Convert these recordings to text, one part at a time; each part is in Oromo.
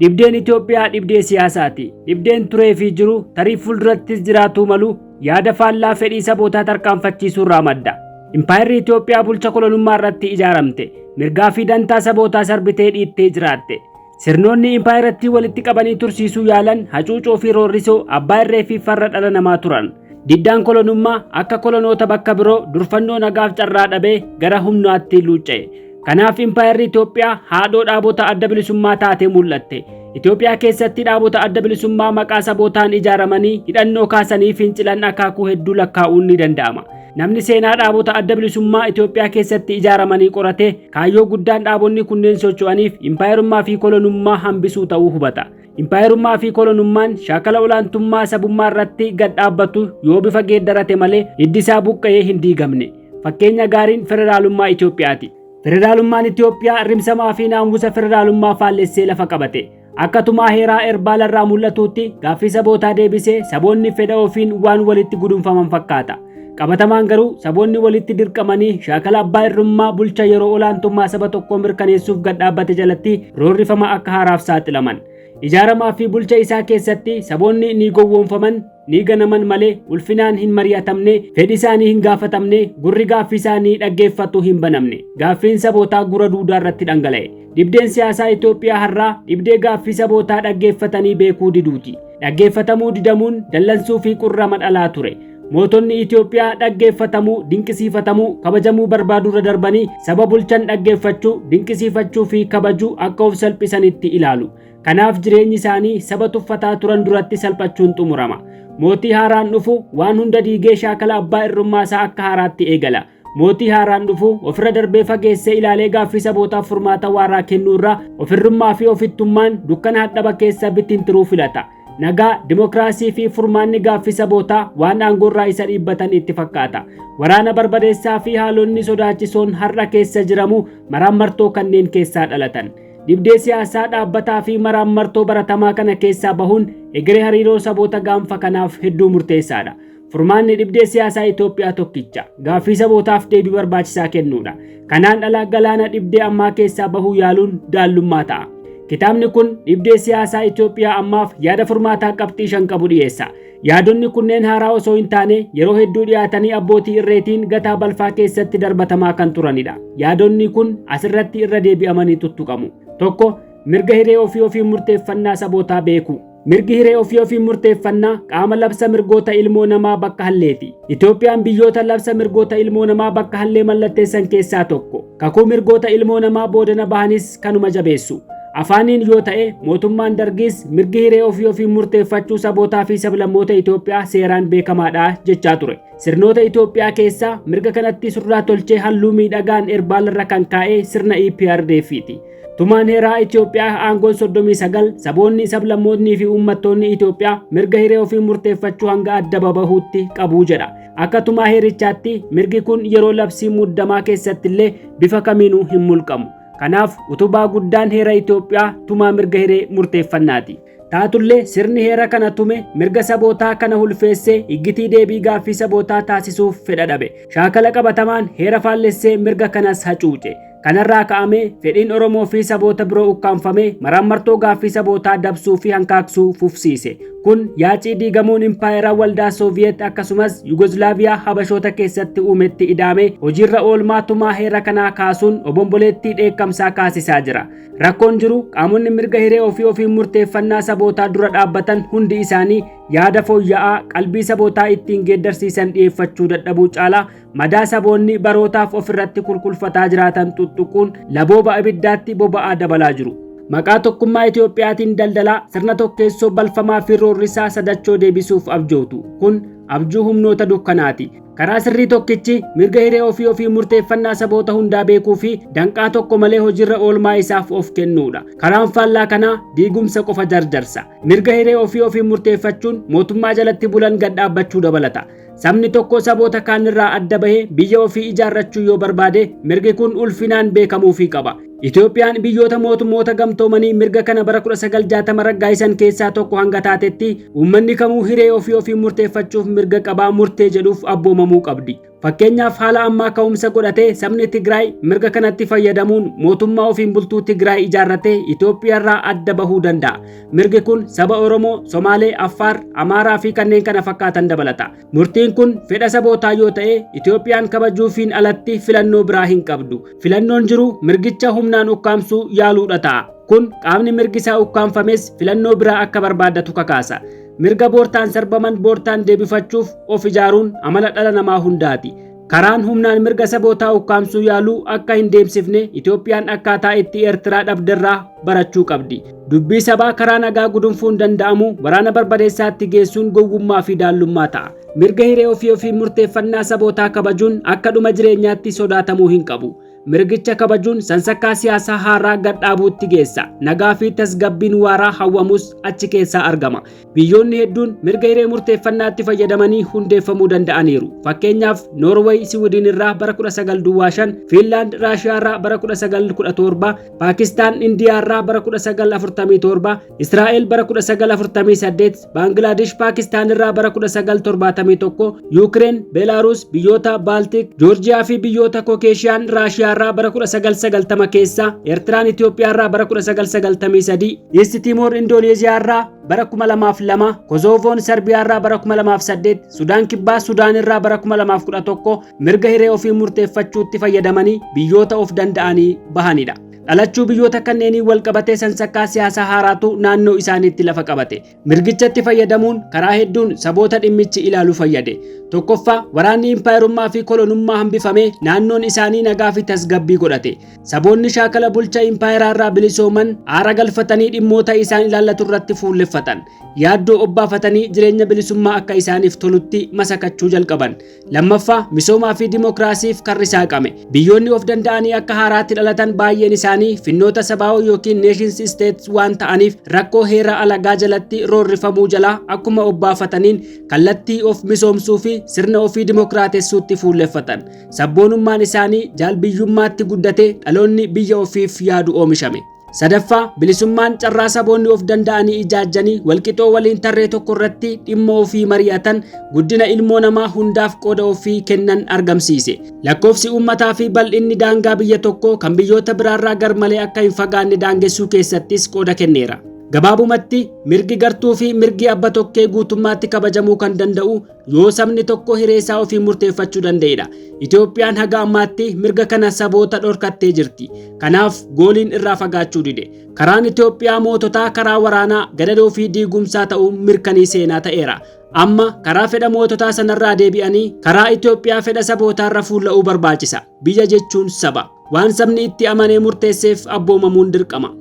Dhibdeen Itoophiyaa dhibdee siyaasaati. Dhibdeen turee fi jiru tarii fuuldurattis jiraatuu malu yaada faallaa fedhii sabootaa tarkaanfachiisuu irraa madda. Impaayerri Itoophiyaa bulcha kolonummaa irratti ijaaramte. Mirgaa fi dantaa sabootaa sarbitee dhiittee jiraatte. Sirnoonni impaayerattii walitti qabanii tursiisuu yaalan hacuucoo fi roorrisoo abbaa irree fi farra dhala namaa turan. Diddaan kolonummaa akka kolonoota bakka biroo durfannoo nagaaf carraa dhabee gara humnaatti luucca'e. Kanaaf impaayerri Itoophiyaa haadhoo dhaabota adda bilisummaa taatee mul'atte. Itoophiyaa keessatti dhaabota adda bilisummaa maqaa sabootaan ijaaramanii hidhannoo kaasanii fincilan akaakuu hedduu lakkaa'uun ni danda'ama. Namni seenaa dhaabota adda bilisummaa Itoophiyaa keessatti ijaaramanii qorate kaayyoo guddaan dhaabonni kunneen socho'aniif impaayerummaa fi kolonummaa hambisuu ta'uu hubata. Impaayerummaa fi kolonummaan shaakala olaantummaa sabummaa irratti gad dhaabbatu yoo bifa geeddarate malee hiddi isaa buqqa'ee hin diigamne. Fakkeenya gaariin federaalummaa Itoophiyaati. Federaalummaan Itoophiyaa rimsamaa fi naamusa federaalummaa faallessee lafa qabate. Akka tumaa heeraa erbaala irraa mul'atutti gaaffii sabootaa deebisee saboonni fedha ofiin waan walitti gudunfaman fakkaata. Qabatamaan garuu saboonni walitti dirqamanii shaakala abbaa irrummaa bulcha yeroo olaantummaa saba tokkoo mirkaneessuuf gad dhaabbate jalatti roorrifama akka haaraaf saaxilaman. Ijaaramaa fi bulcha isaa keessatti saboonni ni gowwoomfaman, ni ganaman malee ulfinaan hin mari'atamne, fedhi isaanii hin gaafatamne, gurri gaaffii isaanii dhaggeeffatu hin banamne. Gaaffiin sabootaa gura duudaa irratti dhangala'e. Dhibdeen siyaasaa Itoophiyaa har'aa dhibdee gaaffii sabootaa dhaggeeffatanii beekuu diduuti. Dhaggeeffatamuu didamuun dallansuu fi qurrama dhalaa ture. Mootonni Itoophiyaa dhaggeeffatamuu, dinqisiifatamuu, kabajamuu barbaadurra darbanii saba bulchan dhaggeeffachuu, dinqisiifachuu fi kabajuu akka of salphisanitti ilaalu. Kanaaf jireenyi isaanii saba tuffataa turan duratti salphachuun xumurama. Mootii haaraan dhufu waan hunda diigee shaakala abbaa irrummaa isaa akka haaraatti eegala. Mootii haaraan dhufu ofirra darbee fageessee ilaalee gaaffii sabootaaf furmaata waaraa kennuurra ofirrummaa fi ofittummaan dukkana hadhaba keessa bittintiruu filata. Nagaa, dimokiraasii fi furmaanni gaaffii sabootaa waan aangoorraa isa dhiibbatan itti fakkaata. Waraana barbadeessaa fi haalonni sodaachisoon har'a keessa jiramu maraammartoo kanneen keessaa dhalatan. Dhibdee siyaasaa dhaabbataa fi maraammartoo baratamaa kana keessaa bahuun egeree hariiroo saboota gaanfa kanaaf hedduu murteessaadha. Furmaanni dhibdee siyaasaa Itoophiyaa tokkicha. Gaaffii sabootaaf deebii barbaachisaa kennuudha. Kanaan ala galaana dhibdee ammaa keessaa bahuu yaaluun daallummaa ta'a. Kitaabni kun dhibdee siyaasaa Itoophiyaa ammaaf yaada furmaataa qabxii 5 qabu dhiyeessa. Yaadonni kunneen haaraa osoo hin taane yeroo hedduu dhiyaatanii abbootii irreetiin gataa balfaa keessatti darbatamaa kan turanidha. Yaadonni kun asirratti irra deebi'amanii tuttuqamu. 1. Mirga hiree ofii ofiin murteeffannaa sabootaa beekuu. Mirgi hiree ofii ofiin murteeffannaa qaama labsa mirgoota ilmoo namaa bakka halleeti. Itoophiyaan biyyoota labsa mirgoota ilmoo namaa bakka hallee mallatteessan keessaa tokko. Kakuu mirgoota ilmoo namaa boodana bahanis kanuma jabeessu. Afaaniin yoo ta'e mootummaan Dargiis mirgi hiree ofii ofiin murteeffachuu sabootaa fi sablammoota Itoophiyaa seeraan beekamaadha jechaa ture. Sirnoota Itoophiyaa keessaa mirga kanatti surraa tolchee halluu miidhagaan erbaalarra kan kaa'e sirna EPRDF'ti. Tumaan heeraa Itoophiyaa aangoon 39 saboonni, sablammootnii fi uummattoonni Itoophiyaa mirga hiree ofii murteeffachuu hanga adda babahuutti qabu jedha. Akka tumaa heerichaatti mirgi kun yeroo labsii muddamaa keessatti illee bifa kamiinuu hin mulqamu. Kanaaf utubaa guddaan heera Itoophiyaa tumaa mirga hiree murteeffannaati. Taatullee sirni heera kana tume mirga sabootaa kana hulfeessee iggitii deebii gaaffii sabootaa taasisuuf fedha dhabe. Shaakala qabatamaan heera faallessee mirga kanas hacuuce. Kanarraa ka'amee fedhiin Oromoo fi saboota biroo ukkaamfamee maraammartoo gaaffii sabootaa dabsuu fi hankaaksuu fufsiise. Kun yaacii diigamuun impaayeraa waldaa Sooviyeet akkasumas Yugoslaaviyaa Habashoota keessatti uumetti ida'amee hojiirra oolmaa tumaa heera kanaa kaasuun obomboleettii dheekkamsaa kaasisaa jira. Rakkoon jiru qaamonni mirga hiree ofii ofiin murteeffannaa sabootaa dura dhaabbatan hundi isaanii yaada fooyya'aa qalbii sabootaa ittiin geeddarsiisan dhiyeeffachuu dadhabuu caalaa madaa saboonni barootaaf ofirratti kulkulfataa jiraatan tuttuquun labooba ibiddaatti boba'aa dabalaa jiru. Maqaa tokkummaa Itoophiyaatiin daldalaa sirna tokkeessoo balfamaa fi roorrisaa sadachoo deebisuuf abjootu. Kun abjuu humnoota dukkanaati. Karaa sirrii tokkichi mirga hiree ofii ofii murteeffannaa saboota hundaa beekuu fi danqaa tokko malee hojiirra oolmaa isaaf of kennuudha. Karaan faallaa kanaa diigumsa qofa jarjarsa. Mirga hiree ofii ofii murteeffachuun mootummaa jalatti bulan gad dhaabbachuu dabalata. Sabni tokko saboota kaanirraa adda bahee biyya ofii ijaarrachuu yoo barbaade mirgi kun ulfinaan beekamuufii qaba. Itoophiyaan biyyoota mootummoota gamtoomanii mirga kana bara 1960 raggaa'isan keessaa tokko hanga taatetti uummanni kamuu hiree ofii ofii murteeffachuuf mirga qabaa murtee jedhuuf abboomamuu qabdi. Fakkeenyaaf haala ammaa ka'umsa godhatee sabni Tigraay mirga kanatti fayyadamuun mootummaa ofiin bultuu Tigraay ijaarratee Itoophiyaarraa adda bahuu danda'a. Mirgi kun saba Oromoo, Somaalee, Affaar, Amaaraa fi kanneen kana fakkaatan dabalata. Murtiin kun fedha sabootaa yoo ta'e Itoophiyaan kabajuufiin alatti filannoo biraa hin qabdu. Filannoon jiru mirgicha humnaan ukkaamsuu yaaluudha ta'a. Kun qaamni mirgi isaa ukkaamfames filannoo biraa akka barbaaddatu kakaasa. Mirga boortaan sarbaman boortaan deebifachuuf of ijaaruun amala dhala namaa hundaati. Karaan humnaan mirga sabootaa ukkaamsuu yaaluu akka hin deemsifne Itoophiyaan akkaataa itti Eertiraa dhabderraa barachuu qabdi. Dubbii sabaa karaa nagaa gudunfuun danda'amu waraana barbadeessaatti geessuun gowwummaa fi daallummaa ta'a. Mirga hiree ofii ofii murteeffannaa sabootaa kabajuun akka dhuma jireenyaatti sodaatamuu hin qabu. Mirgicha kabajuun sansakkaa siyaasaa haaraa gad dhaabuutti geessa. Nagaa fi tasgabbiin waaraa hawwamus achi keessaa argama. Biyyoonni hedduun mirga hiree murteeffannaatti fayyadamanii hundeeffamuu danda'aniiru. Fakkeenyaaf Noorweey Siwiidin irraa bara 1905, Fiinlaand Raashiyaa irraa bara 1917, Paakistaan Indiyaa irraa bara 1947, Israa'el bara 1948, Baangilaadesh Paakistaan irraa bara 1971, Yuukireen, Beelaaruus, biyyoota Baaltik, Joorjiyaa fi biyyoota Kokeeshiyaan Raashiyaa irraa bara 1990 keessa, Eertiraan Itoophiyaa irraa bara 1993, East Timoor Indooneeziyaa irraa bara 2002, Kozovoon Sarbiyaa irraa bara 2008, Sudaan Kibbaa Sudaan irraa bara 2011 mirga hiree ofii murteeffachuutti fayyadamanii biyyoota of danda'anii bahanidha. Dhalachuu biyyoota kanneenii wal qabatee sansakkaa siyaasaa haaraatu naannoo isaaniitti lafa qabate. Mirgichatti fayyadamuun karaa hedduun saboota dhimmichi ilaalu fayyade. Tokkoffaa, waraanni impaayerummaa fi kolonummaa hambifamee naannoon isaanii nagaa fi tasgabbii godhate. Saboonni shaakala bulcha impaayeraa irraa bilisooman aara galfatanii dhimmoota isaan ilaallatu irratti fuulleffatan. Yaaddoo obbaafatanii jireenya bilisummaa akka isaaniif tolutti masakachuu jalqaban. Lammaffaa, misoomaa fi dimookiraasiif karri saaqame. Biyyoonni of danda'anii akka haaraatti dhalatan baay'een isaanii finnoota sabaa'oo yookiin nations states waan ta'aniif rakkoo heera alagaa jalatti roorrifamuu jalaa akkuma obbaafataniin kallattii of misoomsuu fi sirna ofii dimookiraatessuutti fuulleffatan. Sabboonummaan isaanii jaalbiyyummaatti guddate, dhaloonni biyya ofiif yaadu oomishame. Sadaffaa, bilisummaan carraa saboonni of danda'anii ijaajjanii walqixoo waliin tarree tokko irratti dhimma ofii mari'atan, guddina ilmoo namaa hundaaf qooda ofii kennan argamsiise. Lakkoofsi uummataa fi bal'inni daangaa biyya tokkoo kan biyyoota biraarraa garmalee akka hin fagaanne daangessuu keessattis qooda kenneera. Gabaabumatti mirgi gartuu fi mirgi abba tokkee guutummaatti kabajamuu kan danda'u yoo sabni tokko hiree isaa ofii murteeffachuu danda'edha. Itoophiyaan haga ammaatti mirga kana saboota dhorkattee jirti. Kanaaf gooliin irraa fagaachuu dide. Karaan Itoophiyaa moototaa karaa waraanaa gadadoo fi diigumsaa ta'uu mirkanii seenaa ta'eera. Amma karaa fedha moototaa sanarraa deebi'anii karaa Itoophiyaa fedha sabootaarra fuulla'uu barbaachisa. Biyya jechuun saba. Waan sabni itti amanee murteesseef abboomamuun dirqama.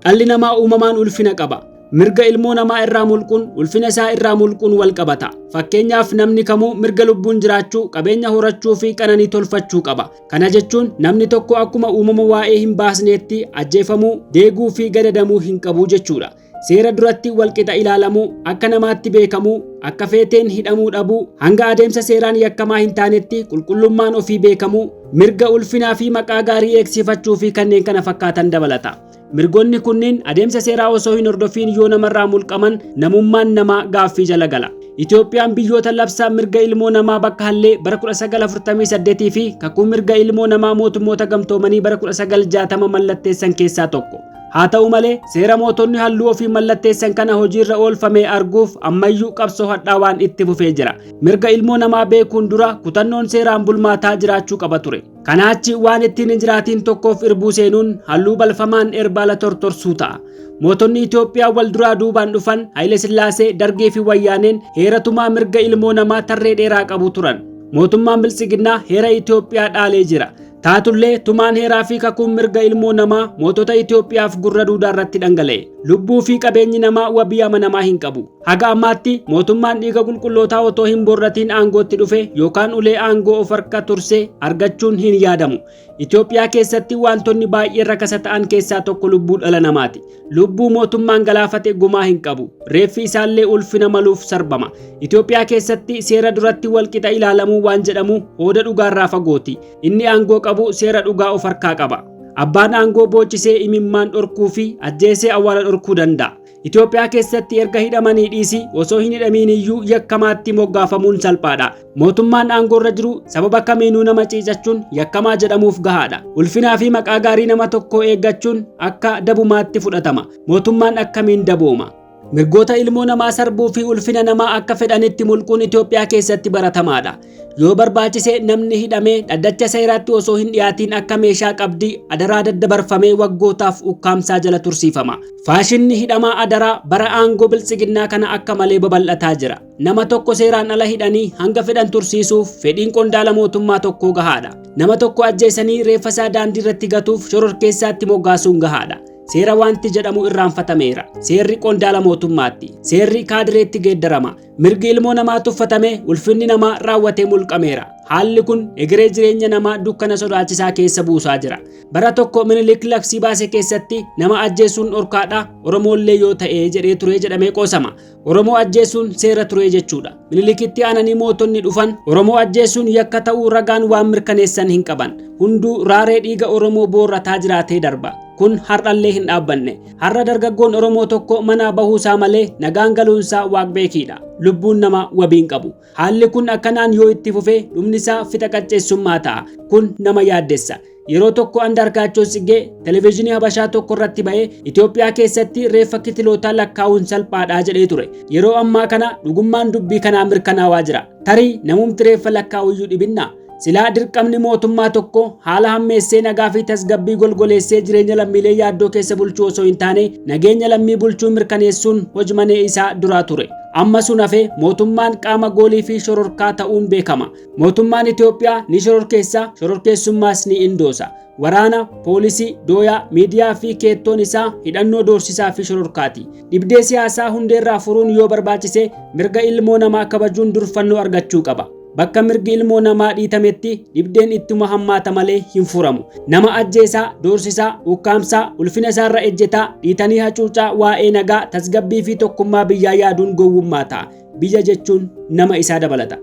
Dhalli namaa uumamaan ulfina qaba. Mirga ilmoo namaa irraa mulquun ulfina isaa irraa mulquun wal qabata. Fakkeenyaaf namni kamuu mirga lubbuun jiraachuu, qabeenya horachuu fi qananii tolfachuu qaba. Kana jechuun namni tokko akkuma uumama waa'ee hin baasneetti ajjeefamuu, deeguu fi gadadamuu hin qabu jechuudha. Seera duratti walqixa ilaalamuu, akka namaatti beekamuu, akka feeteen hidhamuu dhabuu, hanga adeemsa seeraan yakkamaa hin taanetti qulqullummaan ofii beekamuu, mirga ulfinaa fi maqaa gaarii eegsifachuu fi kanneen kana fakkaatan dabalata. Mirgoonni kunniin adeemsa seeraa osoo hin hordofiin yoo namarraa mulqaman namummaan namaa gaaffii jala gala. Itoophiyaan biyyoota labsa mirga ilmoo namaa bakka hallee bara 1948 fi kakuu mirga ilmoo namaa mootummoota gamtoomanii bara 1960 mallatteessan keessaa tokko. Haa ta'u malee seera mootonni halluu ofii mallatteessan kana hojiirra oolfamee arguuf ammayyuu qabsoo hadhaawaan itti fufee jira. Mirga ilmoo namaa beekuun dura kutannoon seeraan bulmaataa jiraachuu qaba ture. Kanaachi waan ittiin hin jiraatiin tokkoof irbuu seenuun halluu balfamaan erbaala tortorsuu ta'a. Mootonni Itoophiyaa wal duraa duubaan dhufan Haayile Sillaasee, Dargee fi Wayyaaneen heera tumaa mirga ilmoo namaa tarree dheeraa qabu turan. Mootummaan Biltsiginnaa heera Itoophiyaa dhaalee jira. Taatullee tumaan heeraa fi kakuun mirga ilmoo namaa mootota Itoophiyaaf gurra duudaa irratti dhangala'e. Lubbuu fi qabeenyi namaa wabii amanamaa hin qabu. Haga ammaatti mootummaan dhiiga qulqullootaa otoo hin borratiin aangootti dhufe yookaan ulee aangoo of harka turse argachuun hin yaadamu. Itoophiyaa keessatti wantoonni baay'ee rakasa ta'an keessaa tokko lubbuu dhala namaati. Lubbuu mootummaan galaafate gumaa hin qabu. Reeffi isaallee ulfina maluuf sarbama. Itoophiyaa keessatti seera duratti walqixa ilaalamuu waan jedhamu hooda dhugaarraa fagooti. Inni aangoo qabu seera dhugaa of harkaa qaba. Abbaan aangoo boochisee imimmaan dhorkuu fi ajjeesee awwaala dhorkuu danda'a. Itoophiyaa keessatti erga hidhamanii dhiisii osoo hin hidhamiin iyyuu yakkamaatti moggaafamuun salphaadha. Mootummaan aangoorra jiru sababa kamiinuu nama ciicachuun yakkamaa jedhamuuf gahaadha. Ulfinaa fi maqaa gaarii nama tokkoo eeggachuun akka dabumaatti fudhatama. Mootummaan akkamiin dabooma? Mirgoota ilmoo namaa sarbuu fi ulfina namaa akka fedhanitti mulquun Itoophiyaa keessatti baratamaadha. Yoo barbaachise namni hidhamee dhaddacha seeraatti osoo hin dhiyaatiin akka meeshaa qabdii adaraa daddabarfamee waggootaaf ukkaamsaa jala tursiifama. Faashinni hidhamaa adaraa bara aangoo biltsiginnaa kana akka malee babal'ataa jira. Nama tokko seeraan ala hidhanii hanga fedhan tursiisuuf fedhiin qondaala mootummaa tokkoo gahaadha. Nama tokko ajjeesanii reeffa isaa daandii irratti gatuuf shororkeessaatti moggaasuun gahaadha. Seera wanti jedhamu irraanfatameera. Seerri qondaala mootummaatti. Seerri kaadireetti geeddarama. Mirgi ilmoo namaa tuffatame, ulfinni namaa raawwatee mulqameera. Haalli kun egeree jireenya namaa dukkana sodaachisaa keessa buusaa jira. Bara tokko Minilik labsii baase keessatti nama ajjeesuun dhorkaadha, Oromoollee yoo ta'e jedhee ture jedhamee qoosama. Oromoo ajjeesuun seera ture jechuudha. Minilikitti aananii mootonni dhufan Oromoo ajjeesuun yakka ta'uu ragaan waan mirkaneessan hin qaban. Hunduu raaree dhiiga Oromoo boorrataa jiraatee darba. Kun har'allee hin dhaabbanne. Har'a dargaggoon Oromoo tokko manaa bahuusaa malee nagaan galuunsaa waaqbeekiidha. Lubbuun namaa wabii hin qabu. Haalli kun akkanaan yoo itti fufee dhumni isaa fixa qacceessummaa ta'a. Kun nama yaaddessa. Yeroo tokko Andaargaachoo Tsiggee televezyiinii Habashaa tokko irratti ba'ee Itoophiyaa keessatti reeffa kitilootaa lakkaa'uun salphaadha jedhee ture. Yeroo ammaa kana dhugummaan dubbii kanaa mirkanaawaa jira. Tarii namumti reeffa lakkaa'uyyuu dhibinnaa? Silaa dirqamni mootummaa tokko haala hammeessee nagaa fi tasgabbii golgoleessee jireenya lammiilee yaaddoo keessa bulchuu osoo hin taane nageenya lammii bulchuu mirkaneessuun hojmanee isaa duraa ture. Amma sun hafee mootummaan qaama goolii fi shororkaa ta'uun beekama. Mootummaan Itoophiyaa ni shororkeessa, shororkeessummaas ni indoosa. Waraana, poolisii, dooyaa, miidiyaa fi keettoon isaa hidhannoo doorsisaa fi shororkaati. Dhibdee siyaasaa hundeerraa furuun yoo barbaachise mirga ilmoo namaa kabajuun durfannoo argachuu qaba. Bakka mirgi ilmoo namaa dhiitametti dhibdeen ittuma hammaata malee hin furamu. Nama ajjeesaa, doorsisaa, ukkaamsaa, ulfina isaarra ejjetaa, dhiitanii hacuucaa waa'ee nagaa, tasgabbii fi tokkummaa biyyaa yaaduun gowwummaa ta'a. Biyya jechuun nama isaa dabalata.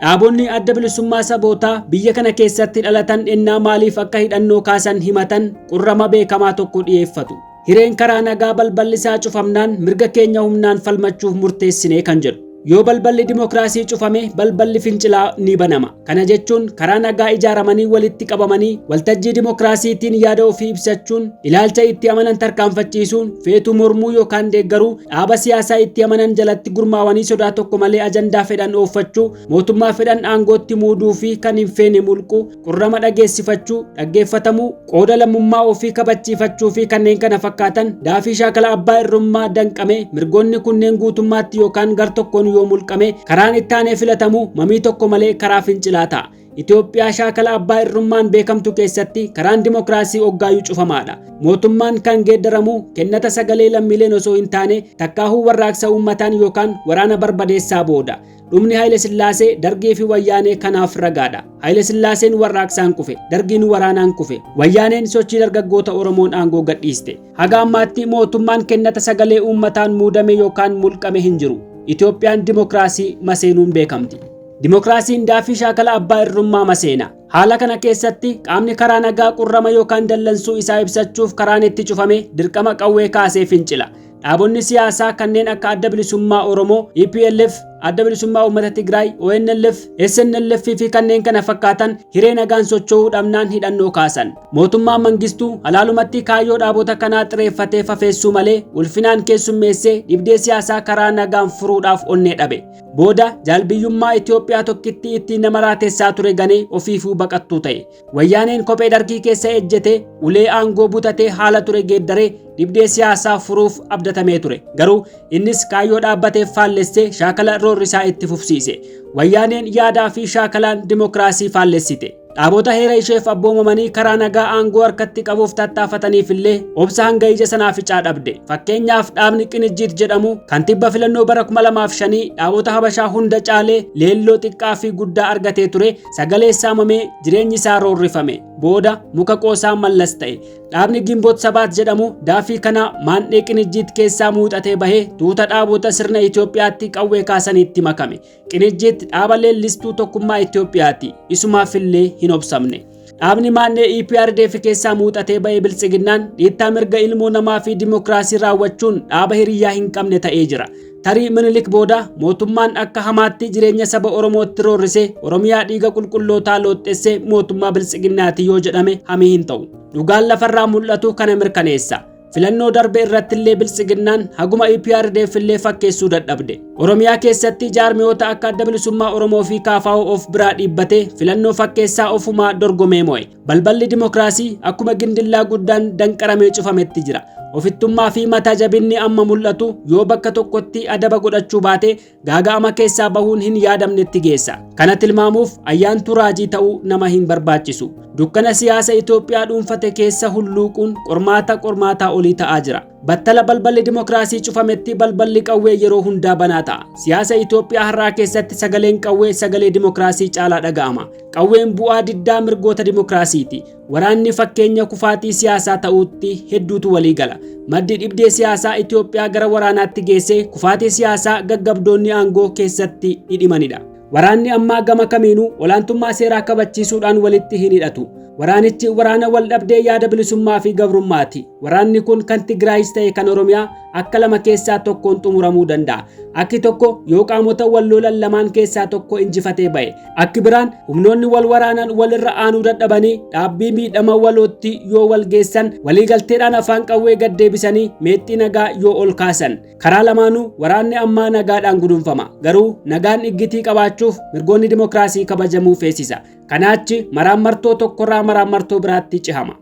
Dhaabonni adda bilisummaa sabootaa biyya kana keessatti dhalatan ennaa maaliif akka hidhannoo kaasan himatan qurrama beekamaa tokko dhiyeeffatu. Hireen karaa nagaa balballi isaa cufamnaan mirga keenya humnaan falmachuuf murteessinee kan jedhu. Yoo balballi dimokiraasii cufame balballi fincilaa ni banama. Kana jechuun karaa nagaa ijaaramanii walitti qabamanii waltajjii dimokiraasiitiin yaada ofii ibsachuun, ilaalcha itti amanan tarkaanfachiisuun, feetuu mormuu yookaan deeggaruu, dhaaba siyaasaa itti amanan jalatti gurmaawanii sodaa tokko malee ajandaa fedhan ooffachuu, mootummaa fedhan aangootti muuduu fi kan hin feene mulquu, qurrama dhageessifachuu, dhaggeeffatamuu, qooda lammummaa ofii kabachiifachuu fi kanneen kana fakkaatan daafii shaakala abbaa irrummaa danqame mirgoonni kunneen guutummaatti yookaan gar tokkoon yoo mulqame karaan itti aanee filatamu mamii tokko malee karaa fincilaa ta'a. Itoophiyaa shaakala abbaa irrummaan beekamtu keessatti karaan dimokiraasii oggaayyuu cufamaadha. Mootummaan kan geeddaramu kennata sagalee lammiileen osoo hin taane takkaahuu warraaqsa uummataan yookaan waraana barbadeessaa booda. Dhumni Haayile Sillaasee Dargii fi Wayyaanee kanaaf ragaadha. Haayile Sillaaseen warraaqsaan kufe, Dargiin waraanaan kufe, Wayyaaneen sochii dargaggoota Oromoon aangoo gadhiiste. Haga ammaatti mootummaan kennata sagalee uummataan muudame yookaan mulqame hin jiru. Itoophiyaan dimokiraasii maseenuun beekamti. Dimokiraasiin daafii shaakala abbaa irrummaa maseena. Haala kana keessatti qaamni karaa nagaa qurrama yookaan dallansuu isaa ibsachuuf karaan itti cufame dirqama qawwee kaasee fincila. Dhaabonni siyaasaa kanneen akka Adda Bilisummaa Oromoo, EPLF, Adda Bilisummaa Uummata Tigraay, ONLF, SNLF fi kanneen kana fakkaatan hiree nagaan socho'uu dhabnaan hidhannoo kaasan. Mootummaan Mangistuu halaalumatti kaayyoo dhaabota kanaa xireeffatee fafeessuu malee ulfinaan keessummeessee dhibdee siyaasaa karaa nagaan furuudhaaf onnee dhabe. Booda jaalbiyyummaa Itoophiyaa tokkitti ittiin nama raatessaa ture ganee ofiifuu baqattuu ta'e. Wayyaaneen kophee dargii keessa ejjetee ulee aangoo butatee haala ture geeddaree dhibdee siyaasaa furuuf abdatamee ture. Garuu innis kaayyoo dhaabbateef faallessee shaakala roorrisaa itti fufsiise. Wayyaaneen yaadaa fi shaakalaan dimokiraasii faallessite. Dhaabota heera isheef abboomamanii karaa nagaa aangoo harkatti qabuuf tattaafataniif illee obsa hanga ija sanaa ficaa dhabde. Fakkeenyaaf dhaabni Qinijjiit jedhamu kan tibba filannoo bara 2005 dhaabota Habashaa hunda caalee leelloo xiqqaa fi guddaa argatee ture sagalee saamamee jireenyi isaa roorrifame. Booda muka qoosaa Mallas ta'e. Dhaabni Ginboot Sabaat jedhamu daafii kana maandhee Qinijjiit keessaa muuxatee bahee tuuta dhaabota sirna Itoophiyaatti qawwee kaasaniitti makame. Qinijjiit dhaaba leellistuu tokkummaa Itoophiyaati. Isumaaf illee hin obsamne. Dhaabni maannee EPRDF keessaa muuxatee ba'ee Biltsiginnaan dhiittaa mirga ilmoo namaa fi dimokiraasii raawwachuun dhaaba hiriyyaa hin qabne ta'ee jira. Tarii Minilik booda mootummaan akka hamaatti jireenya saba Oromootti roorrisee Oromiyaa dhiiga qulqullootaa looxxessee mootummaa Biltsiginnaati yoo jedhame hamii hin ta'u. Dhugaan lafarraa mul'atu kana mirkaneessa. Filannoo darbe irrattillee Biltsiginnaan haguma EPRDF illee fakkeessuu dadhabde. Oromiyaa keessatti jaarmiyoota akka Adda Bilisummaa Oromoo fi KFO of biraa dhiibbatee filannoo fakkeessaa ofumaa dorgomee mo'e. Balballi dimokiraasii akkuma gindillaa guddaan danqaramee cufametti jira. Ofittummaa fi mataa jabinni amma mul'atu yoo bakka tokkotti adaba godhachuu baate gaaga'ama keessaa bahuun hin yaadamnetti geessa. Kana tilmaamuuf ayyaantuu raajii ta'uu nama hin barbaachisu. Dukkana siyaasa Itoophiyaa dhuunfate keessa hulluuquun qormaata qormaataa olii ta'aa jira. Battala balballi dimokiraasii cufametti balballi qawwee yeroo hundaa banaa ta'a. Siyaasa Itoophiyaa har'aa keessatti sagaleen qawwee sagalee dimokiraasii caalaa dhaga'ama. Qawween bu'aa diddaa mirgoota dimokiraasiiti. Waraanni fakkeenya kufaatii siyaasaa ta'uutti hedduutu walii gala. Maddi dhibdee siyaasaa Itoophiyaa gara waraanaatti geessee kufaatii siyaasaa gaggabdoonni aangoo keessatti hidhimanidha. Waraanni ammaa gama kamiinuu olaantummaa seeraa kabachiisuudhaan walitti hin hidhatu. Waraanichi waraana wal dhabdee yaada bilisummaa fi gabrummaati. Waraanni kun kan Tigraayis ta'e kan Oromiyaa akka lama keessaa tokkoon xumuramuu danda'a. Akki tokko yoo qaamota wal lolan lamaan keessaa tokko injifatee ba'e. Akki biraan humnoonni wal waraanan walirra aanuu dadhabanii dhaabbii miidhama walootti yoo wal geessan waliigalteedhaan afaan qawwee gad deebisanii meexxii nagaa yoo ol kaasan. Karaa lamaanuu waraanni ammaa nagaadhaan gudunfama. Garuu nagaan iggitii qabaachuuf mirgoonni dimokiraasii kabajamuu feesisa. Kanaachi maraammartoo tokkorraa maraammartoo biraatti cihama.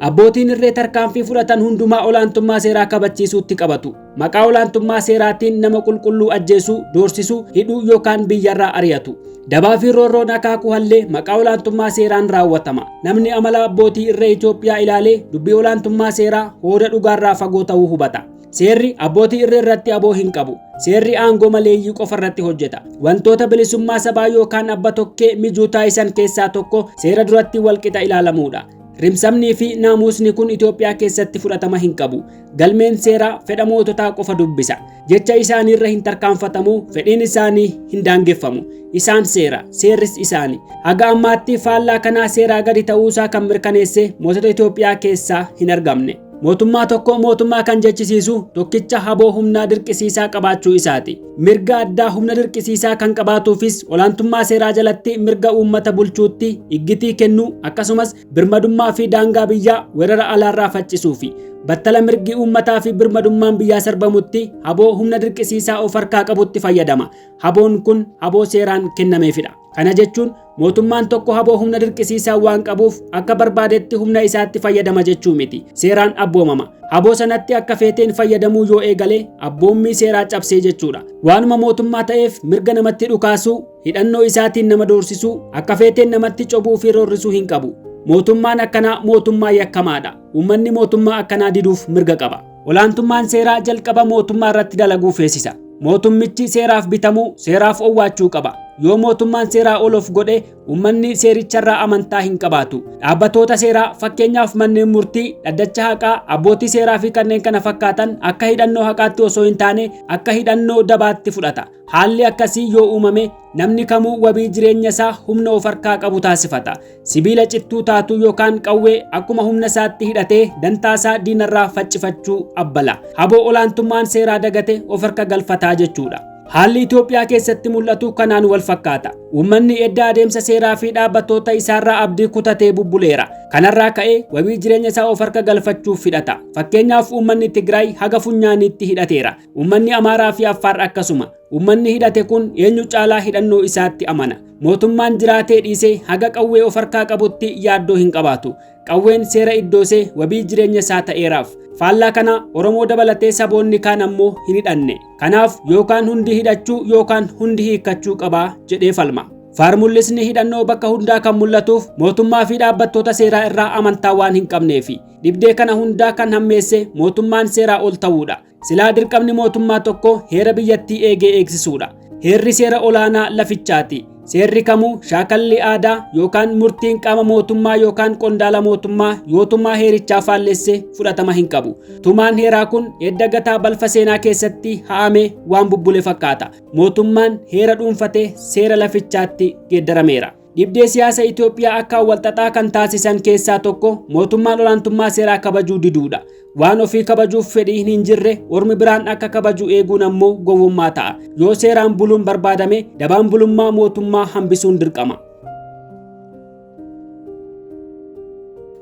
Abbootiin irree tarkaanfii fudhatan hundumaa olaantummaa seeraa kabachiisuutti qabatu. Maqaa olaantummaa seeraatiin nama qulqulluu ajjeesuu, doorsisuu, hidhuu yookaan biyyarraa ari'atu. Dabaa fi roorroon akaakuu hallee maqaa olaantummaa seeraan raawwatama. Namni amala abbootii irree Itoophiyaa ilaalee dubbii olaantummaa seeraa hooda dhugaarraa fagoo ta'uu hubata. Seerri abbootii irree irratti aboo hin qabu. Seerri aangoo maleeyyii qofa irratti hojjeta. Wantoota bilisummaa sabaa yookaan abba tokkee mijuu taasisan keessaa tokko seera duratti walqixa ilaalamuudha. Rimsamnii fi naamusni kun Itoophiyaa keessatti fudhatama hin qabu. Galmeen seeraa fedha moototaa qofa dubbisa. Jecha isaaniirra hin tarkaanfatamu, fedhiin isaanii hin daangeffamu. Isaan seera, seerris isaani. Haga ammaatti faallaa kanaa seeraa gadi ta'uusaa kan mirkaneesse mootota Itoophiyaa keessaa hin argamne. Mootummaa tokko mootummaa kan jechisiisu tokkicha haboo humnaa dirqisiisaa qabaachuu isaati. Mirga addaa humna dirqisiisaa kan qabaatuufis olaantummaa seeraa jalatti mirga uummata bulchuutti iggitii kennuu akkasumas birmadummaa fi daangaa biyyaa weerara alaarraa faccisuufi. Battala mirgi uummataa fi birmadummaan biyyaa sarbamutti haboo humna dirqisiisaa of harkaa qabutti fayyadama. Haboon kun haboo seeraan kennameefidha. Kana jechuun mootummaan tokko haboo humna dirqisiisaa waan qabuuf akka barbaadetti humna isaatti fayyadama jechuu miti. Seeraan abboomama. Haboo sanatti akka feeteen fayyadamuu yoo eegale abboommii seeraa cabsee jechuudha. Waanuma mootummaa ta'eef mirga namatti dhukaasuu, hidhannoo isaatiin nama doorsisuu, akka feeteen namatti cobuu fi roorrisuu hin qabu. Mootummaan akkanaa mootummaa yakkamaadha. Uummanni mootummaa akkanaa diduuf mirga qaba. Olaantummaan seeraa jalqaba mootummaa irratti dalaguu feesisa. Mootummichi seeraaf bitamuu, seeraaf owwaachuu qaba. Yoo mootummaan seeraa ol of godhe uummanni seericharraa amantaa hin qabaatu. Dhaabbatoota seeraa fakkeenyaaf manneen murtii, dhaddacha haqaa, abbootii seeraa fi kanneen kana fakkaatan akka hidhannoo haqaatti osoo hin taane akka hidhannoo dabaatti fudhata. Haalli akkasii yoo uumame namni kamuu wabii jireenya isaa humna of harkaa qabu taasifata. Sibiila cittuu taatu yookaan qawwee akkuma humna isaatti hidhatee dantaa isaa diinarraa faccifachuu abbala. Haboo olaantummaan seeraa dagate of harka galfataa jechuudha. Haalli Itoophiyaa keessatti mul'atu kanaan wal fakkaata. Uummanni edda adeemsa seeraa fi dhaabbattoota isaarraa abdii kutatee bubbuleera. Kanarraa ka'ee wabii jireenya isaa of harka galfachuuf hidhata. Fakkeenyaaf uummanni Tigraay haga funyaaniitti hidhateera. Uummanni Amaaraa fi Affaar akkasuma. Uummanni hidhate kun eenyu caalaa hidhannoo isaatti amana. Mootummaan jiraatee dhiisee haga qawwee of harkaa qabutti yaaddoo hin qabaatu. Qawween seera iddoosee wabii jireenya isaa ta'eeraaf. Faallaa kana Oromoo dabalatee saboonni kaan ammoo hin hidhanne. Kanaaf yookaan hundi hidhachuu yookaan hundi hiikkachuu qabaa jedhee falma. Faarmullisni hidhannoo bakka hundaa kan mul'atuuf mootummaa fi dhaabbattoota seeraa irraa amantaa waan hin qabneefi. Dhibdee kana hundaa kan hammeesse mootummaan seeraa ol ta'uudha. Silaa dirqamni mootummaa tokko heera biyyattii eegee eegsisuudha. Heerri seera olaanaa lafichaati. Seerri kamuu shaakalli aadaa yookaan murtiin qaama mootummaa yookaan qondaala mootummaa yootummaa heerichaa faallesse fudhatama hin qabu. Tumaan heeraa kun edda gataa balfa seenaa keessatti ha'ame waan bubbule fakkaata. Mootummaan heera dhuunfatee seera lafichaatti geeddarameera. Dhibdee siyaasa Itoophiyaa akka walxaxaa kan taasisan keessaa tokko mootummaan olaantummaa seeraa kabajuu diduudha. Waan ofii kabajuuf fedhii hin jirre ormi biraan akka kabaju eeguun ammoo gowwummaa ta'a. Yoo seeraan buluun barbaadame dabaan bulummaa mootummaa hambisuun dirqama.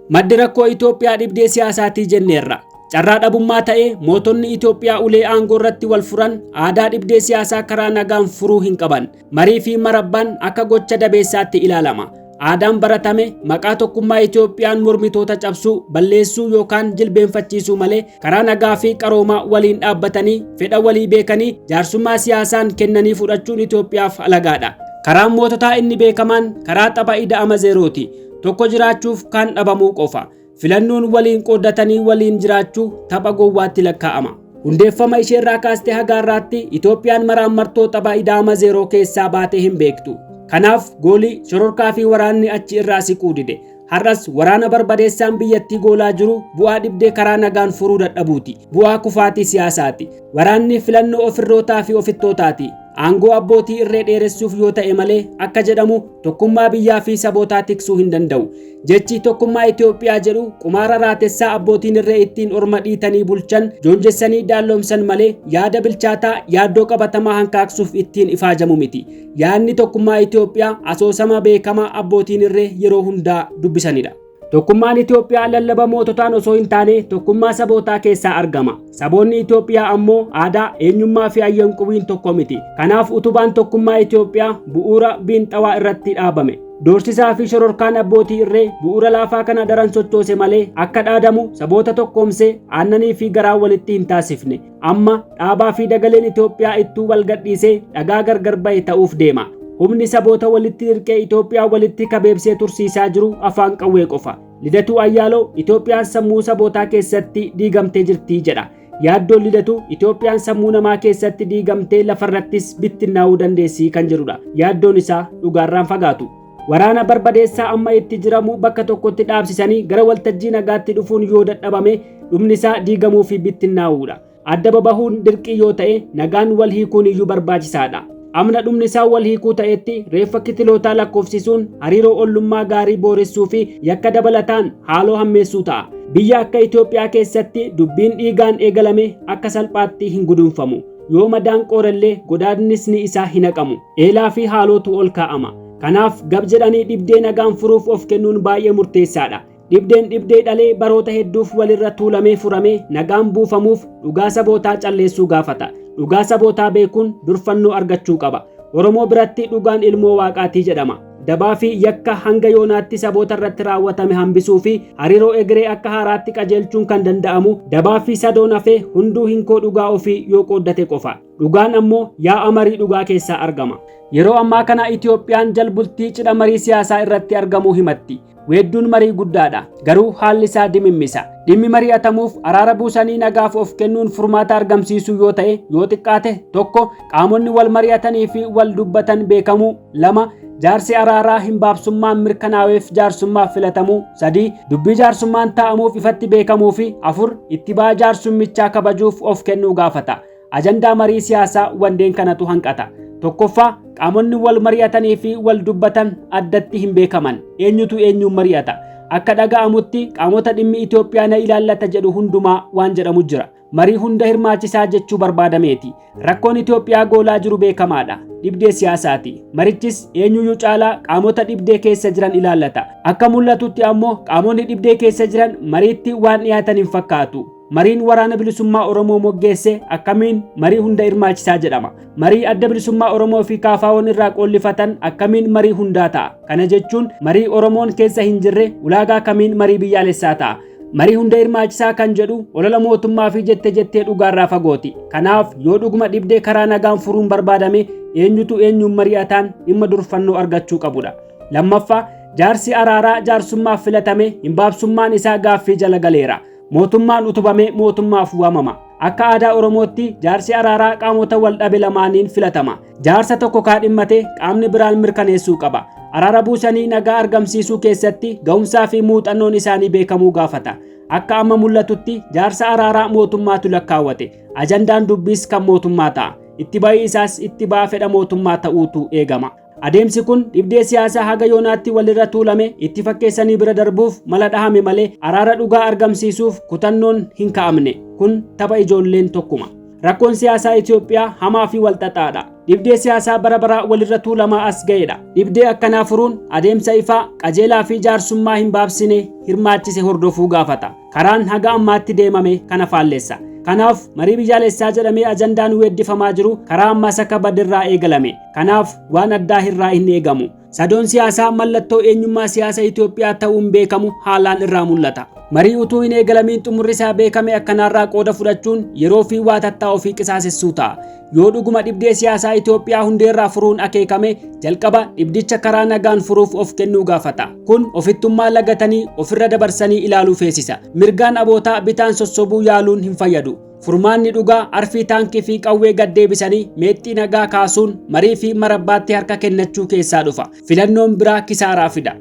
Maddi rakkoo Itoophiyaa dhibdee siyaasaatii jenneerra. Carraa dhabummaa ta'ee mootonni Itoophiyaa ulee aangoo irratti wal furan aadaa dhibdee siyaasaa karaa nagaan furuu hin qaban. Marii fi marabbaan akka gocha dabeessaatti ilaalama. Aadaan baratame maqaa tokkummaa Itoophiyaan mormitoota cabsuu, balleessuu yookaan jilbeenfachiisuu malee karaa nagaa fi qaroomaa waliin dhaabbatanii fedha walii beekanii jaarsummaa siyaasaan kennanii fudhachuun Itoophiyaaf alagaadha. Karaan moototaa inni beekamaan karaa tapha ida'ama zeerooti. Tokko jiraachuuf kaan dhabamuu qofa. Filannoon waliin qooddatanii waliin jiraachuu tapha gowwaatti lakkaa'ama. Hundeeffama isheerraa kaastee haga har'aatti Itoophiyaan maraammartoo tapha ida'ama zeeroo keessaa baatee hin beektu. Kanaaf goolii shororkaa fi waraanni achi irraa siquu dide. Har'as waraana barbadeessaan biyyattii goolaa jiru bu'aa dhibdee karaa nagaan furuu dadhabuuti. Bu'aa kufaatii siyaasaati. Waraanni filannoo ofirrootaa fi ofittootaati. Aangoo abbootii irree dheeressuuf yoo ta'e malee akka jedhamu tokkummaa biyyaa fi sabootaa tiksuu hin danda'u. Jechi tokkummaa Itoophiyaa jedhu qumaara raatessaa abbootiin irree ittiin orma dhiitanii bulchan joonjessanii daalloomsan malee yaada bilchaataa yaaddoo qabatamaa hankaaqsuuf ittiin ifaajamu miti. Yaadni tokkummaa Itoophiyaa asoosama beekamaa abbootiin irree yeroo hundaa dubbisanidha. Tokkummaan Itoophiyaa lallaba moototaan osoo hin taane tokkummaa sabootaa keessaa argama. Saboonni Itoophiyaa ammoo aadaa, eenyummaa fi ayyanqubiin tokko miti. Kanaaf utubaan tokkummaa Itoophiyaa bu'uura biinxawaa irratti dhaabame. Doorsisaa fi shororkaan abbootii irree bu'uura laafaa kana daran sochoose malee akka dhaadamu saboota tokkoomsee aannanii fi garaa walitti hin taasifne. Amma dhaabaa fi dagaleen Itoophiyaa ittuu wal gadhiisee dhagaa gargar ba'e ta'uuf deema. Humni saboota walitti hirqee Itoophiyaa walitti kabeebsee tursiisaa jiru afaan qawwee qofa. Lidatuu Ayyaaloo Itoophiyaan sammuu sabootaa keessatti diigamtee jirti jedha. Yaaddoon Lidatuu Itoophiyaan sammuu namaa keessatti diigamtee lafarrattis bittinnaa'uu dandeessi kan jedhudha. Yaaddoon isaa dhugaarraan fagaatu. Waraana barbadeessaa amma itti jiramu bakka tokkotti dhaabsisanii gara waltajjii nagaatti dhufuun yoo dadhabame dhumni isaa diigamuu fi bittinnaa'uudha. Adda babahuun dirqii yoo ta'e nagaan wal hiikuun iyyuu barbaachisaadha. Amna dhumni isaa wal hiikuu ta'etti reeffa kitilootaa lakkoofsisuun hariiroo ollummaa gaarii booressuu fi yakka dabalataan haaloo hammeessuu ta'a. Biyya akka Itoophiyaa keessatti dubbiin dhiigaan eegalame akka salphaatti hin guduunfamu. Yoo madaan qoorellee godaannisni isaa hin haqamu. Eelaa fi haalootu ol kaa'ama. Kanaaf gab jedhanii dhibdee nagaan furuuf of kennuun baay'ee murteessaadha. Dhibdeen dhibdee dhalee baroota hedduuf walirra tuulamee furamee nagaan buufamuuf dhugaa sabootaa calleessuu gaafata. Dhugaa sabootaa beekuun durfannoo argachuu qaba. Oromoo biratti dhugaan ilmoo waaqaatii jedhama. Dabaa fi yakka hanga yoonaatti saboota irratti raawwatame hambisuu fi hariiroo egeree akka haaraatti qajeelchuun kan danda'amu dabaa fi sadoon hafee hunduu hinkoo dhugaa ofii yoo qooddate qofa. Dhugaan ammoo yaa'a marii dhugaa keessaa argama. Yeroo ammaa kana Itoophiyaan jalbultii cidha marii siyaasaa irratti argamuu himatti. Weedduun marii guddaadha. Garuu haalli isaa dimimmisa. Dhimmi mari'atamuuf araara buusanii nagaaf of kennuun furmaata argamsiisuu yoo ta'e yoo xiqqaate tokko qaamonni wal mari'atanii fi wal dubbatan beekamuu, lama jaarsi araaraa hin baabsummaan mirkanaa'eef jaarsummaaf filatamuu, sadii dubbii jaarsummaan taa'amuuf ifatti beekamuu fi afur itti ba'aa jaarsummichaa kabajuuf of kennuu gaafata. Ajandaa marii siyaasaa wandeen kanatu hanqata. Tokkoffaa qaamonni wal mari'atanii fi wal dubbatan addatti hin beekaman. Eenyutu eenyuun mari'ata? Akka dhaga'amutti qaamota dhimmi Itoophiyaa na ilaallata jedhu hundumaa waan jedhamu jira. Marii hunda hirmaachisaa jechuu barbaadameeti. Rakkoon Itoophiyaa goolaa jiru beekamaadha. Dhibdee siyaasaati. Marichis eenyuyyuu caalaa qaamota dhibdee keessa jiran ilaallata. Akka mul'atutti ammoo qaamonni dhibdee keessa jiran mariitti waan dhiyaatan hin fakkaatu. Mariin waraana bilisummaa Oromoo moggeesse akkamiin marii hunda hirmaachisaa jedhama. Marii adda bilisummaa Oromoo fi KFO'n irraa qoollifatan akkamiin marii hundaa ta'a. Kana jechuun marii Oromoon keessa hin jirre ulaagaa kamiin marii biyyaalessaa ta'a. Marii hunda hirmaachisaa kan jedhu olola mootummaa fi jette jettee dhugaarraa fagooti. Kanaaf yoo dhuguma dhibdee karaa nagaan furuun barbaadame eenyutu eenyuun mari'ataan dhimma durfannoo argachuu qabudha. Lammaffaa jaarsi araaraa jaarsummaaf filatame hin baabsummaan isaa gaaffii jala galeera. Mootummaan utubamee mootummaaf waamama. Akka aadaa Oromootti jaarsi araaraa qaamota wal dhabe lamaaniin filatama. Jaarsa tokko kaadhimmate qaamni biraan mirkaneessuu qaba. Araara buusanii nagaa argamsiisuu keessatti ga'umsaa fi muuxannoon isaanii beekamuu gaafata. Akka amma mul'atutti jaarsa araaraa mootummaatu lakkaawwate. Ajandaan dubbiis kan mootummaa ta'a. Itti ba'ii isaas itti ba'a fedha mootummaa ta'uutu eegama. Adeemsi kun dhibdee siyaasaa haga yoonaatti walirra tuulame itti fakkeessanii bira darbuuf mala dhahame malee araara dhugaa argamsiisuuf kutannoon hin ka'amne. Kun tapha ijoolleen tokkuma. Rakkoon siyaasaa Itoophiyaa hamaa fi walxaxaadha. Dhibdee siyaasaa bara baraa walirra tuulamaa as ga'edha. Dhibdee akkanaa furuun adeemsa ifaa, qajeelaa fi jaarsummaa hin baabsine hirmaachise hordofuu gaafata. Karaan haga ammaatti deemame kana faalleessa. Kanaaf marii biyyaalessaa jedhamee ajandaan weeddifamaa jiru karaa ammas akka badirraa eegalame. Kanaaf waan addaa irraa hin eegamu. Sadoon siyaasaa mallattoo eenyummaa siyaasa Itoophiyaa ta'uun beekamu haalaan irraa mul'ata. Marii utuu hin eegalamiin xumurri isaa beekame akkanaarraa qooda fudhachuun yeroo fi waa tattaa ofii qisaasessuu ta'a. Yoo dhuguma dhibdee siyaasaa Itoophiyaa hundeerraa furuun akeekame jalqaba dhibdicha karaa nagaan furuuf of kennuu gaafata. Kun ofittummaa lagatanii ofirra dabarsanii ilaaluu feesisa. Mirgaan abootaa bitaan sossobuu yaaluun hin fayyadu. Furmaanni dhugaa arfii taankii fi qawwee gad deebisanii meexxii nagaa kaasuun marii fi marabbaatti harka kennachuu keessaa dhufa. Filannoon biraa kisaaraa fida.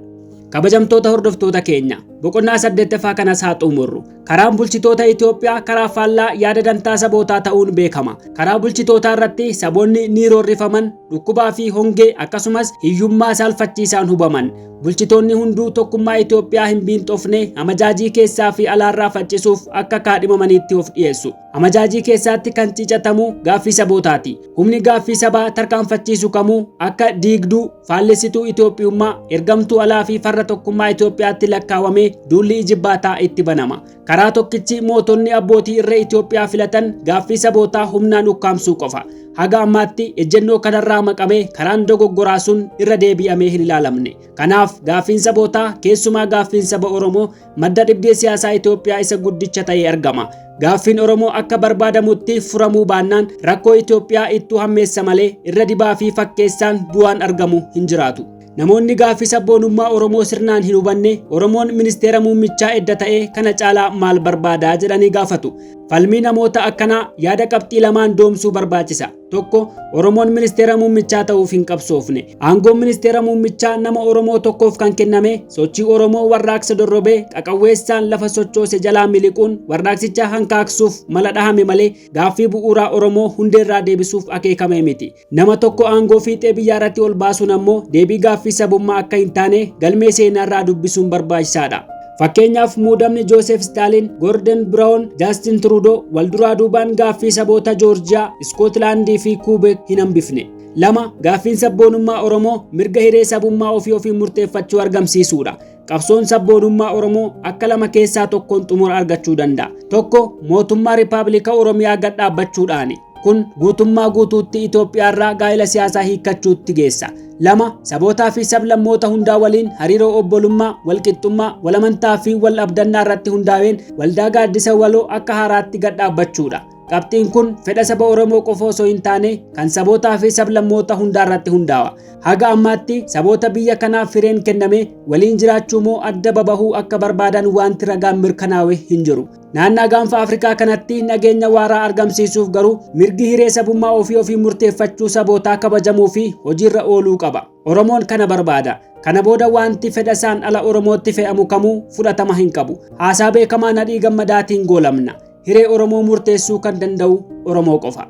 Kabajamtoota hordoftoota keenya, boqonnaa 8ffaa kanas haa xumurru. Karaan bulchitoota Itoophiyaa karaa faallaa yaada dantaa sabootaa ta'uun beekama. Karaa bulchitootaa irratti saboonni ni roorrifaman, dhukkubaa fi hongee akkasumas hiyyummaa saalfachiisaan hubaman. Bulchitoonni hunduu tokkummaa Itoophiyaa hin biinxofne amajaajii keessaa fi alaarraa faccisuuf akka kaadhimamaniitti of dhiyeessu. Amajaajii keessaatti kan ciicatamu gaaffii sabootaati. Humni gaaffii sabaa tarkaanfachiisu kamuu akka diigduu, faallessituu Itoophiyummaa, ergamtuu alaa fi farra tokkummaa Itoophiyaatti lakkaawamee duulli ijibbaataa itti banama. Karaa tokkichi mootonni abbootii irree Itoophiyaa filatan gaaffii sabootaa humnaan ukkaamsuu qofa. Haga ammaatti ejjennoo kanarraa maqamee karaan dogoggoraa sun irra deebi'amee hin ilaalamne. Kanaaf gaaffiin sabootaa keessumaa gaaffiin saba Oromoo madda dhibdee siyaasaa Itoophiyaa isa guddicha ta'ee argama. Gaaffiin Oromoo akka barbaadamutti furamuu baannaan rakkoo Itoophiyaa ittuu hammeessa malee irra dibaa fi fakkeessaan bu'aan argamu hin jiraatu. Namoonni gaaffii sabboonummaa Oromoo sirnaan hin hubanne Oromoon ministeera muummichaa edda ta'ee kana caalaa maal barbaadaa jedhanii gaafatu. Falmii namoota akkanaa yaada qabxii lamaan doomsuu barbaachisa. Tokko, Oromoon ministeera muummichaa ta'uuf hin qabsoofne. Aangoon ministeera muummichaa nama Oromoo tokkoof kan kenname sochii Oromoo warraaqsa dorrobee qaqawweessaan lafa sochoose jalaa miliquun warraaqsicha hankaaksuuf mala dhahame malee gaaffii bu'uuraa Oromoo hundeerraa deebisuuf akeekame miti. Nama tokko aangoo fiixee biyyaa irratti ol baasuun ammoo deebii gaaffii sabummaa akka hin taane galmee seenaarraa dubbisuun barbaachisaadha. Fakkeenyaaf muudamni Joosef Stalin, Gordon Brown, Justin Trudeau wal duraa duubaan gaaffii saboota Joorjiyaa, Iskootlaandii fi Kuubek hin hambifne. Lama, gaaffiin sabboonummaa Oromoo mirga hiree sabummaa ofii ofiin murteeffachuu argamsiisuudha. Qabsoon sabboonummaa Oromoo akka lama keessaa tokkoon xumura argachuu danda'a. Tokko, mootummaa Rippaabilika Oromiyaa gad dhaabbachuudhaani. Kun guutummaa guutuutti Itoophiyaarraa gaa'ela siyaasaa hiikkachuutti geessa. Lama, sabootaa fi sablammoota hundaa waliin hariiroo obbolummaa, walqixxummaa, walamantaa fi wal abdannaa irratti hundaa'een waldaa gaaddisa waloo akka haaraatti gad dhaabbachuudha. Qabxiin kun fedha saba Oromoo qofa osoo hin taane kan sabootaa fi sablammoota hundaa irratti hundaa'a. Haga ammaatti saboota biyya kanaaf fireen kenname waliin jiraachuu moo adda babahuu akka barbaadan wanti ragaan mirkanaawe hin jiru. Naannaa gaanfa Afrikaa kanatti nageenya waaraa argamsiisuuf garuu mirgi hiree sabummaa ofii ofii murteeffachuu sabootaa kabajamuu fi hojiirra ooluu qaba. Oromoon kana barbaada. Kana booda wanti fedha isaan ala Oromootti fe'amu kamuu fudhatama hin qabu. Haasaa beekamaa Nadhii Gammadaatiin goolamna. Hiree Oromoo murteessuu kan danda'u Oromoo qofa.